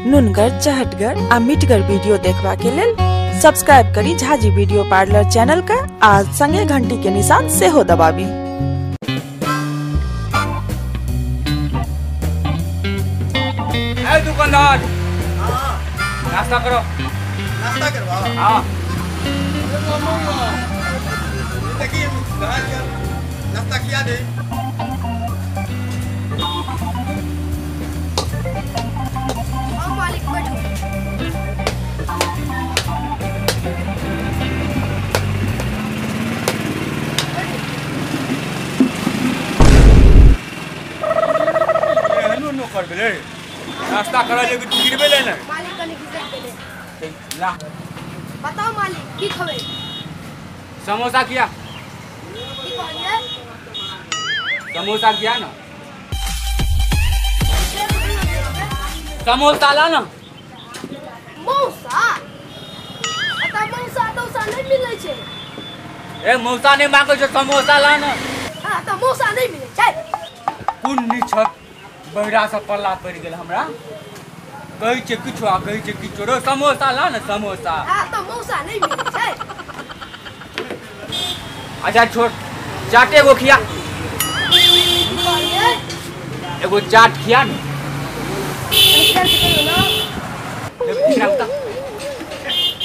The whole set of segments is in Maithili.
नुनगर, चहटगर आ मिठगर वीडियो देखबा के लेल सब्सक्राइब करी झाजी वीडियो पार्लर चैनल का आ संगे घंटी के निशान सेहो दबाबी। ए दुकानदार, नाश्ता करो। नाश्ता करवाओ। हाँ देखिए नाश्ता किया दे। मालिक बैठो। एहनो नो कर भेलै, नाश्ता करा जे कि तू गिरबे ले ने। मालिक कनी घिसक गेलै। ला बताओ मालिक की खबै? समोसा किया? की कहलिए? समोसा किया ना? समोसा ला ना। मौसा? अतः मौसा तौसा नहीं मिलै छै। ए मौसा नहीं मांगे छै, समोसा ला ना। हां त मौसा नहीं मिलै छै। कोन निछत बहिरा से पल्ला पड़ि गेल हमरा। कहै छै किछु आ कहै छै किछु। रो समोसा ला ना समोसा। हां त मौसा नहीं मिलै छै। अच्छा छोड़, चाट एगो खिया। एगो चाट खिया ना।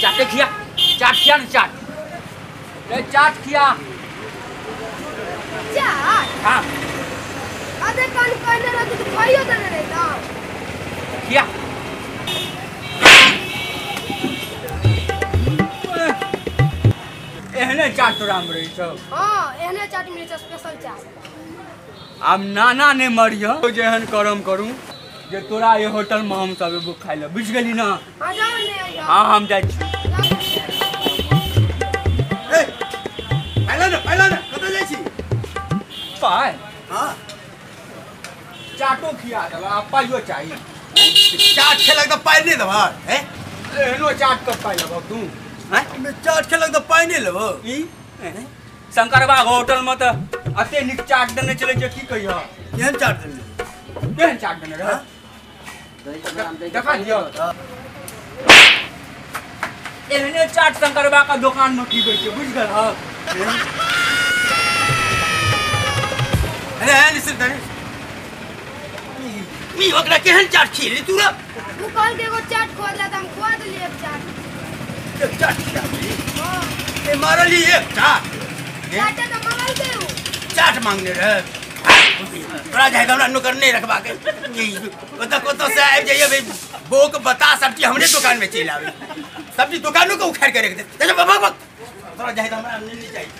चाटे खिया, चाट खिया ना, चाट। ए चाट खिया। चाट? हाँ। अरे कान कहने रह तू खाइयो देने रही ना। खिया। एहने चाट तोरा में रही छौ? हाँ एहने चाट मिलै छै, स्पेशल चाट। आब नाना ने मरियो जे एहन करम करू जे तोरा ये होटल में हम सब एबो खाइ ले, बुझ गेली ना? हां जाओ ने। हां हम जाइ छी। ए आइला ना, आइला ना, कतऽ जाइ छी? पाइ? हां चाटो खिया देबा आ पाइयो चाही। चाट खेलक तऽ पाइ नहि देबह? हैं एहनो चाट के पाइ लेबह तू? हैं चाट खेलक तऽ पाइ नहि लेबह? ई शंकरबाग होटल में तऽ अते नीक चाट देने चले जे की कहियह। केहन चाट देने? केहन चाट देने रह? देखा दियो। एहने चाट शंकरबा का दुकान में खिबै छै, बुझ गेल? हँ अरे है निश्चित धनी मी ओकरा केहन चाट खिएली तू रे? तू कहल के एगो चाट खुआ देला त हम खुआ देलियै एक चाट। एक चाट खिया देली? हां। ए मारली एक चाट? चाट त मंगल के उ। चाट मांगने रहे। तोरा जाय हमरा नौकर नहीं रखबा के। ओतऽ कतऽ से आबि जाइए भाई, बोक बता सब चीज हमरे दुकान में चलि आबे, सब चीज दुकानों के उखाड़ के रख दे। चल भग भग, तोरा जाय हमरा नहीं चाहिए।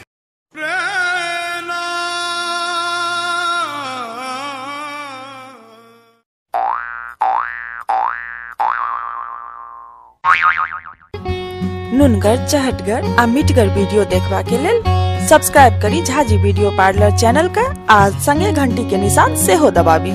नुनगर, चहटगर आ मिठगर वीडियो देखबा के लेल सब्सक्राइब करी झाजी वीडियो पार्लर चैनल का आ संगे घंटी के निशान सेहो दबाबी।